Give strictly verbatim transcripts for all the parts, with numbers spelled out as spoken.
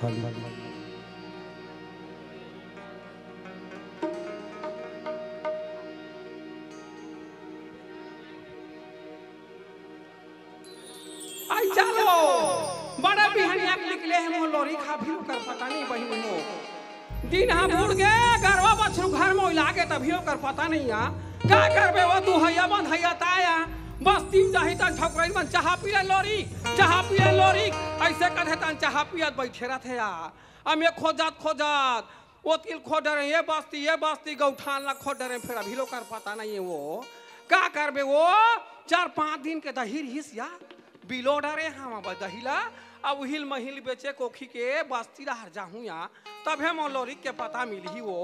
आई चलो, बड़ा बिहनिया के निकले हे मोर लोरी खा भी ओकर पता नहीं बहिनी हो। दिन ह बुड़ गे, गरवा बछरू घर में उइला गे तभी ओकर पता नहीं आ। का करबे वो दुहैया बंधैया ताया, बस्ती में जाही तन ठकुरइन मन चाहा पी ले लोरी, चाहा पी ले लोरी, अइसे कथे तन चाहा पियत बइठे रथे आ। अमे खोजत खोजत ओ तिल खो डरे, ये बस्ती, ये बस्ती, गौठान ला खो डरे, फेर अभी लोग कर पता नहीं है वो। का करबे वो? चार पांच दिन के दही रिहिस या, बिलो डरे हम अब दही ला, अब उहिल महिल बेचे कोखी के बस्ती ला हर जाहूं या, तभे मोर लोरिक के पता मिलही वो,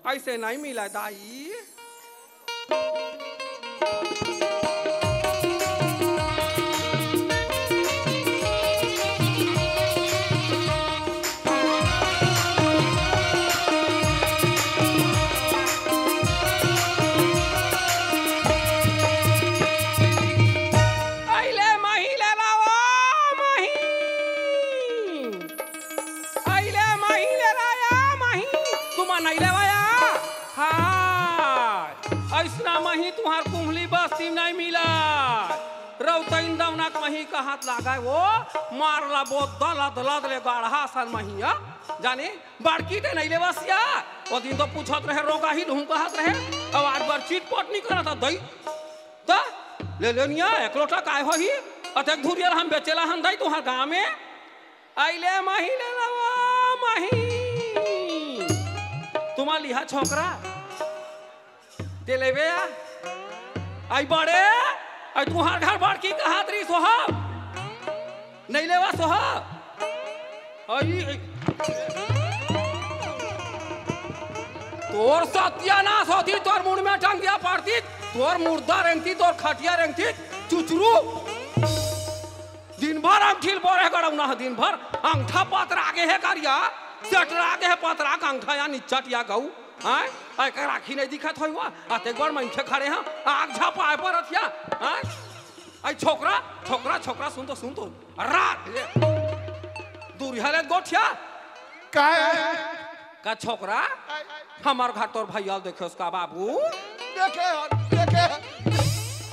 अइसे नहीं मिला दाई। अइले मही ले लावा मही। अइले मही ले लाया मही। तुमा नहीं लेवाया? हाँ। अइसना मही तुहार कुम्हली बस्ती में नहीं मिला। रौतइन दौना के मही कहत लागय वो, मार ला बोद्दा लद लद ले गाढ़ा सन महिया। जाने, बड़की ते नहीं लेवस या। ओ दिन तो पूछत रहे, रोगा ही लुहूं कहत रहे। अब आज बर चिटपट नहीं करत दई। त ले ले निया, एक लोटा काय होही? अतेक धुरियल हम बेचेला हन दई तुहार गाँव में। अइले मही ले लवा मही। तुमा लिहा छोकरा। ते लेबे आ? आई बड़े, आई तुहार घर बड़की कहत रही सोहा। नहीं लेवा सोहा। आई, तोर सत्यानाश होती, तोर मुड़ में टंगिया पड़ती, तोर मुर्दा रेंगती, तोर खटिया रेंगती, चुचरू। दिन भर अंगठील बोरे गड़ौना ह, दिन भर अंगठा पतरा गे हे करिया, सेटरा गे हे पतरा के अंगठा या निच्चट या गऊ। हैं? एकर आँखी नहीं दिखत होई हुआ, अतेक बड़ मनखे खड़े हैं, आग झपाए परत या। हैं? आई छोकरा, छोकरा, छोकरा, सुन तो, सुन तो। रा, ले। दूरिहा ले गोठिया। काय? का छोकरा? हमर घर तोर भैया देखे उसका बाबू। देखे हन, देखे हन।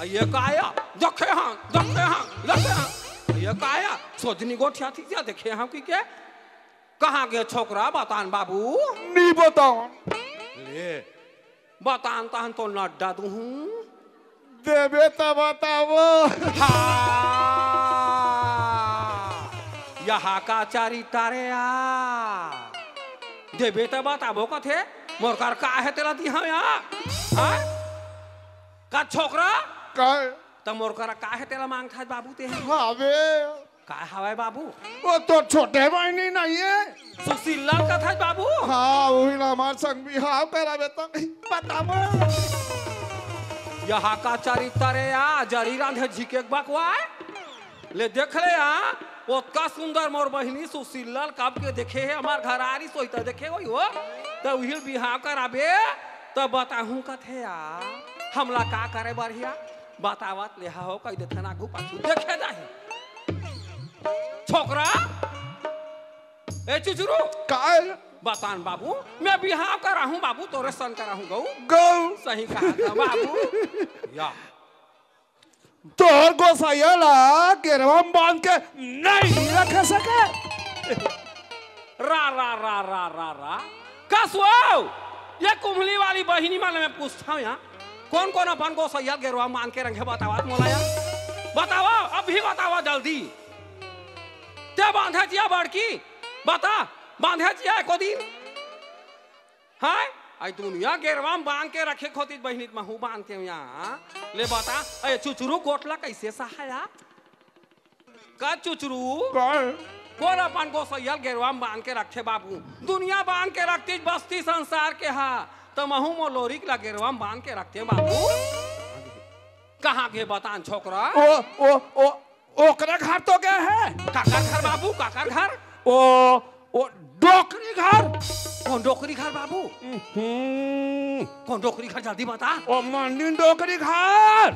आ, ये का आया? देखे हन, देखे हन, देखे हन। आ, ये का आया? सोजनी गोठिया थी क्या देखे हन कि के? कहाँ गे छोकरा? बतान बाबू। नहीं बतान। ले, बतान तहन तो नड्डा दुहूं। देबे त बताबो। हाँ, यहाँ का चरित्र रे आ। देबे त बताबो कथे, मोर कर का हे तेला दिहा या? हाँ? का छोकरा? का? त मोर कर का हे तेला मांगथस बाबू ते? हाँ बे। का हवय बाबू? वो तो छोटे बहिनी नहीं है। सुशील लाल कथस बाबू? हाँ, वही ला हमार संग बिहाव करावे त बताबो। यहाँ का चरित्र रे आ, जरी रांधे झिके बकवाय। ले देख ले आ, ओतका सुंदर मोर बहिनी सुशील लाल कब के देखे हे, हमार घर आरी सोई त देखे होई हो, त उहिल बिहाव कराबे, त बताहूं कथे आ, हमला का करे बढ़िया, बतावत ले हा हो, कहि देथे ना, आगू पाछू देखे जाही। छोकरा, ए चुचरू, काय? बतान बाबू, मैं बिहाव कराहूं बाबू, तोरे सन कराहूं गऊ। गऊ। सही कहा था बाबू। या। तोर गोसैया ला गेरवा म बांध के नहीं रख सके। रा, रा, रा, रा, रा, रा। का सुआव? ये कुम्हली वाली बहिनी मन मैं पूछथंव या, कौन, कौन अपन गोसैया गेरवा म बांध के रंगे बतावत मोला या? बतावा, अभी बतावा जल्दी। ते बांधे जिया बड़की? बता, बांधे जिया एको दिन? हाय, आई दुनिया गेरवा म बांध के रखे खोतिस बहिनी, महूं बांध के या। ले बता, ए चुचरू गोठ ला कइसे सहाया? का चुचरू? का? कोन अपन गोसैया ल गेरवा म बांध के रखथे बाबू? दुनिया बांध के रखतिस बस्ती संसार के हा, त महूं मोर लोरिक ला गेरवा म बांध के रखतेंव बाबू। कहाँ गे बतान छोकरा? ओ, ओ, ओ, ओकरे घर तो गे हे। काकर घर बाबू, काकर घर? ओ, ओ डोकरी घर। कोन डोकरी घर बाबू? हम्म। कोन डोकरी घर, जल्दी बता। ओ मलिन डोकरी घर।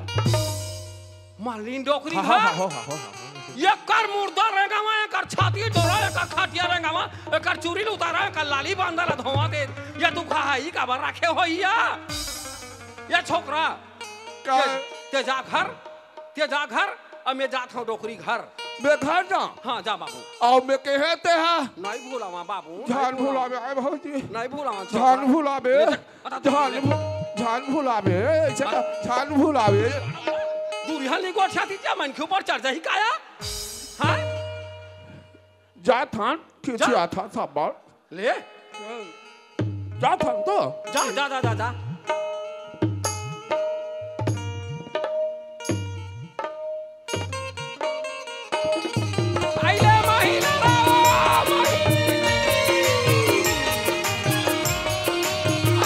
मलिन डोकरी घर? हाँ, हाँ, हाँ, हाँ, हाँ। एकर मुर्दा रेंगावा, छाती डोरा, एकर खटिया रेंगावा, एकर चूरी ल उतारा, एकर लाली बांधा ला धोवा दे। ये तू खा, ई काबर रखे हो या? ये छोकरा, का? ते, ते जा घर, ते जा घर, अब मैं जात हूँ डोकरी घर। मैं घर जा? हाँ, जा बाबू। अउ मैं कहे ते हा? नहीं भूलावा बाबू, नहीं झन भूलावा। भूलावे, आय भौजी। नहीं भूलावा, झन छोकरा। भूलावे। ये देख, अरे झन भू-, झन भुलाबे, ऐसे का झन भुलाबे। दूरिहा ले गोठियाती क्या मन के ऊपर चढ़ जाही काया? हाँ? जा थान, खींची जा। आ था साबर। ले। जा थान तो। जा, जा, जा, जा, जा। आइले महीना रे, महीना।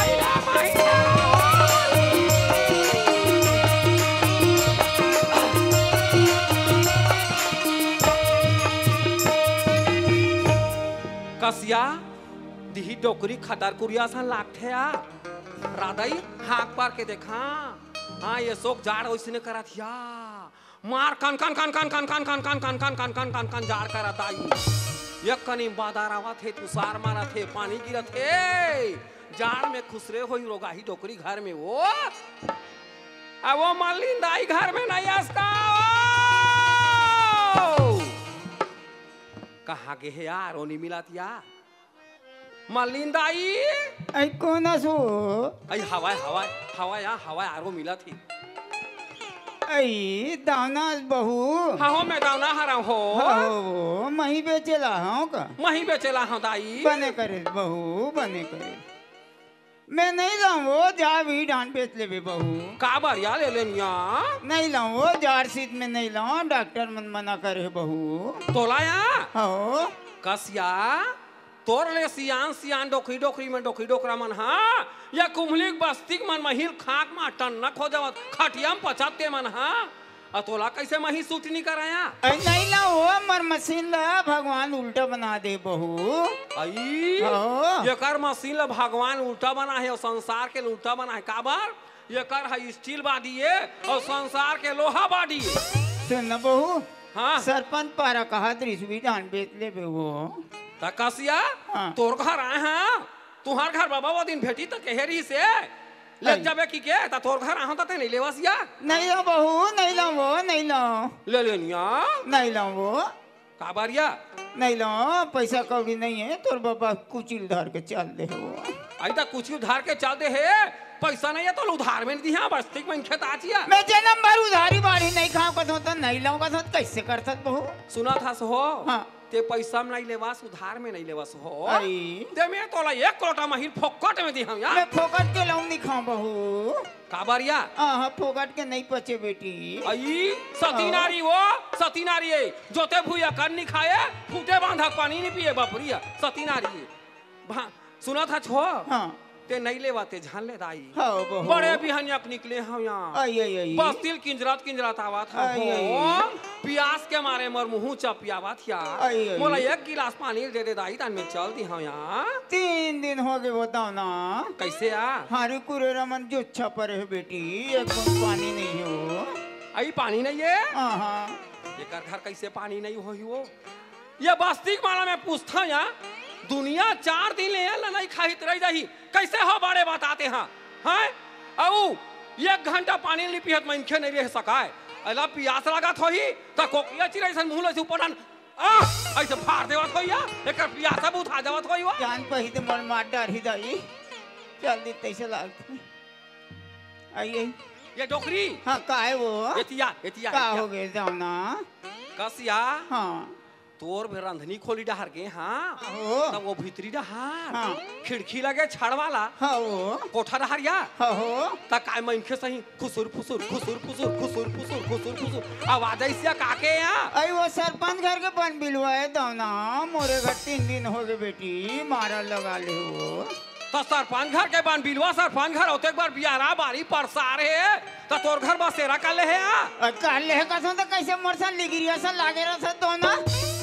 आइले महीना रे। कसिया, दिही डोकरी खदर कुरिया सन लागथे आ। राधई, हाँक पार के देखा। हाँ, ये सोक जाड़ ओइसने करत हिया। मार कन कन कन कन जाड़ करत आई। एक कनी बादर आवत हे, तुसार मारत हे, पानी गिरत हे। जाड़ में खुसरे होई रोगाही डोकरी घर में वो। अब वो मल्लिन दाई घर में नहीं आस का। कहाँ गे हे यार, वो नहीं मिलत या। मल्लिन दाई। अई कोन अस वो? अई हवय, हवय, हवय, हाँ, हवय, आरो मिलत ही। अई दावना अस बहू। हाँ हो, मैं दावना हरंव हो। हो, मही बेचेला हंव का? मही बेचेला हंव दाई। बने करेस बहू, बने करेस। मैं नहीं लाऊं वो, जा भी धान बेच लेबे बहू। काबर या ले लेनिया? नहीं लाऊं वो, जाड़ शीत में नहीं लाऊं, डॉक्टर मन मना करे हे बहू। तोला या? हो। कसिया, तोर ले सियान सियान डोकरी डोकरी मन, डोकरी डोकरा मन हा, या कुम्हली बस्ती के मन महिल खाक मा टन्नक हो जावत, खटिया म पचत ते मन हा। अ तोला कैसे मही सूट नी कराया? अई नहीं ला वो, मर मशीन ला भगवान उल्टा बना दे बहू। अई, हो। एकर मशीन ला भगवान उल्टा बना हे अउ संसार के उल्टा बना हे। काबर? एकर ह steel body ए अउ संसार के लोहा body ए। सुन न बहू, हाँ। सरपंच पारा कहा दृष्टि धान बेच लेबे वो। त कसिया, हाँ। तोर घर आए हाँ, तुहार घर बाबा वो दिन भेटी त कहे रहिस हे। ले अई। जाबे कि के, त तोर घर आहूं त ते नहीं लेवस या? नहीं लो बहू, नहीं लो वो, नहीं लो। ले लेनिया। नहीं लो वो। काबर या? नहीं लो, पैसा कौड़ी नहीं है, तोर बाबा कुचिल धर के चल दे हो। अई त कुचिल धर के चल दे हे, पैसा नहीं है तो उधार में दिहा, बस्ती के मनखे त आचिया। मैं जनम भर उधारी बाढ़ी नहीं खाऊं कथों त नहीं लाऊं कथों त कैसे करथस बहू? सुनत हस हो? हाँ। ते पैसा में नहीं लेवस, उधार में नहीं लेवस हो। अई। ते मैं तोला एक लोटा महीन फोकट में दिहंव या। मैं फोकट के लाऊं नहीं खाऊं बहू। काबर या? आहा, फोकट के नहीं पचे बेटी। अई, सती हाँ। नारी वो, सती नारी ए। जोते भुइया कन नहीं खाए, फूटे बांधा पानी नहीं पिए बापरिया। सती नारी ए। भा-, सुनत हस हो? हाँ। ते नहीं लेवा ते झन ले दाई। हाँ, बहू। बड़े बिहनिया के निकले हंव या। अई, अई, अई। बस्ती ल किंजरत किंजरत आवत हंव अई, हो। अई। पियास के मारे मोर मुंह चपियावत या। अई, अई। मोला एक गिलास पानी दे दे दाई, तहान मैं चल दिहंव या। तीन दिन हो गे वो दावना। कैसे या? हारी कुरेरा मन जो छपरे हो बेटी, एक बूंद पानी नहीं हो। अई पानी नहीं है? हाँ, हाँ। एकर घर कैसे पानी नहीं होही वो? ये बस्ती के माला में पूछथंव या, दुनिया चार दिन ले एला नहीं खाही त रहि जाही, कैसे हो बड़े बताते हैं, हैं? अऊ एक घंटा पानी नहीं पिहत मनखे नहीं रह सकाय। अला पियास लागत होही, त कोकिया चिरई सन मुंह ले से ऊपर डान, आ, ऐसे फाड़ देवत होही या, एकर पियासा बुझा जावत होही वो। जान पही त मोर मार डारही दाई, चल दी तैसे लागत। अई, अई। ये डोकरी। हाँ, का है वो? एतिया, एतिया, का एतिया। हो गे दावना? कसिया। हाँ। तोर भी रंधनी खोली डहार गे, हाँ। हो। तब वो भीतरी डहार। हाँ। खिड़की लगे छड़ वाला। हाँ, हो। कोठा डहार या। हाँ, हो। त काय मनखे सही खुसुर फुसुर, खुसुर फुसुर, खुसुर फुसुर, खुसुर फुसुर। आवाज ऐसिया काके या? अई वो सरपंच घर के बन बिलवा है दावना, मोरे घर तीन दिन हो गे बेटी, मारा लगा ले वो। त सरपंच घर के बन बिलवा, सरपंच घर होते एक बार बियारा बारी परसार हे, त तोर घर बसेरा कर ले हे आ? अ, कर ले हे कथों त कैसे मोर सन लिगिरिया सन लागे रह सन दावना?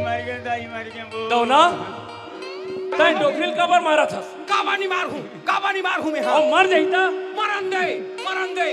मर गे, दाई मर गे वो। दौना, तैं डोकरी ल काबर मारत हस? काबर नहीं मारहूँ, काबर नहीं मारहूँ मैं, हाँ। अउ मर जाही त? मरन दे, मरन दे।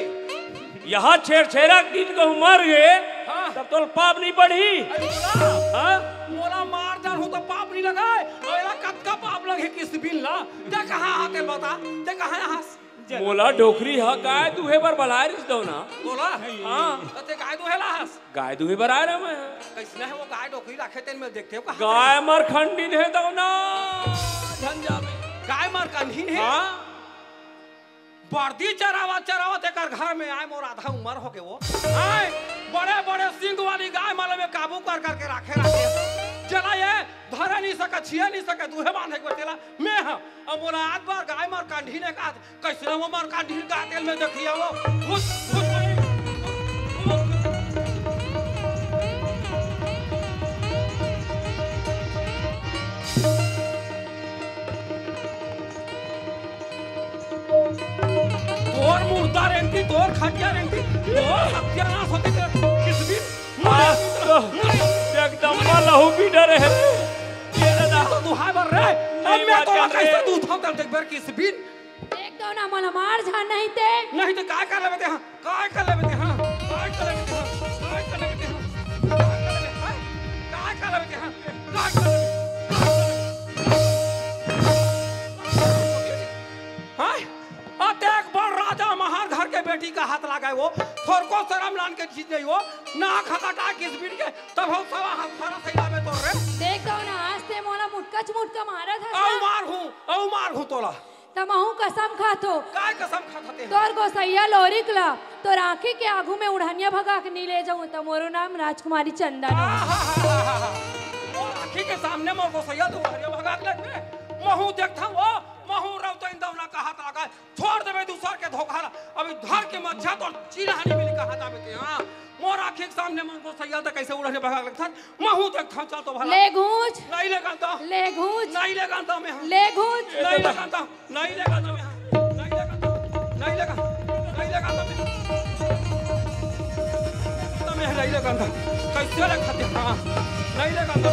इहाँ छेरछेरा के दिन कहूँ मर गे, हाँ। तब तोला पाप नहीं पड़ही? अरे मोला, हाँ? मोला मार डारहूँ त पाप नहीं लगय, अउ एला कतका पाप लगही किसबिन ला। तैं कहाँ हस तेला बता, तैं कहाँ हस? मोला डोकरी ह गाय दूहे बर बलाय रिहिस दौना। तोला? हाँ। त तैं गाय दूहे ला हस? गाय दूहे बर आय रहेंव मैं। कइसना हे वो गाय डोकरी राखे तेन में देखथेंव कहाँ? गाय मरखंडिन हे दौना। झन जाबे। गाय मरखंडिन हे? हाँ। बरदी चरावत चरावत एकर घर में आय, मोर आधा उमर होगे वो। आय, बड़े बड़े सींग वाली गाय मन ल मैं काबू कर करके राखे राखे। जेला ये धरे नहीं सके, छिये नहीं सके, दूहे बांधे के बर तेला मैं ह। अब मोला आज बार गाय मरखंडिन हे कहा, कइसना वो मरखंडिन हे तेला मैं देखिया वो। घुस, घुस। तोर मुर्दा रेंगती, तोर खटिया रेंगती, तोर सत्यानाश होथे तेरा किसबिन। आज तो एकदम लहू पी डरे हे। ये दादा। तो दुहाय बर रे। नहीं अब मैं बात तो कर रहे। कइसे दूहूँ तेला देख बर किसबिन। देख दौना, मोला मार झन नहीं ते। नहीं त काय कर लेबे तें, हाँ? काय कर लेबे तें, हाँ? काय कर लेबे तें, हाँ? काय कर लेबे तें, हाँ? काय कर लेबे तें, हाँ? काय कर लेबे तें, हाँ? काय कर लेबे तें, हाँ? हाँ? अतेक बड़ राजा महर घर के बेटी कहात लागय वो, थोरको सरम लान के चीज नहीं वो, ना खका का किसबिन के, तब हम सवा हाथ फरा सही लाबे तोर रे। देख दौना, आज ते मोला मुटका च मुटका मारत हस अउ ना। मारहूँ, अउ मारहूँ तोला। त महूँ कसम खाथों। काय कसम खाथस तें? तोर गोसइया लोरिक ला तोर आँखी के आगू में उड़हनिया भगा के नी ले जाहूँ, त मोरो नाम राजकुमारी चंदन हो। आहाहाहा। मोर आँखी के सामने मोर गोसइया ल उड़हनिया भगा के लेगबे? महूँ देखथों वो, महूँ रौतइन दौना कहात लागय। छोड़ देबे दूसर के धोखा ला। अभी धर के मच्छा तोर चिरहानी मिली कहाँ जाबे तें, हाँ? मोर आँखी के सामने मोर गोसइया ल त कइसे उड़हनिया भगा के लेगथस? महूँ देखथों, चल तो भला। ले घूँच। नहीं लेगन त। ले घूँच। नहीं लेगन त मैं, हाँ। ले घूँच। नहीं लेगन त, नहीं लेगन त मैं, हाँ। नहीं लेगन त, नहीं लेगन, नहीं लेगन त मैं। त मैं नहीं लेगन त। कइसे लेगथे, हाँ। नहीं लेगन त।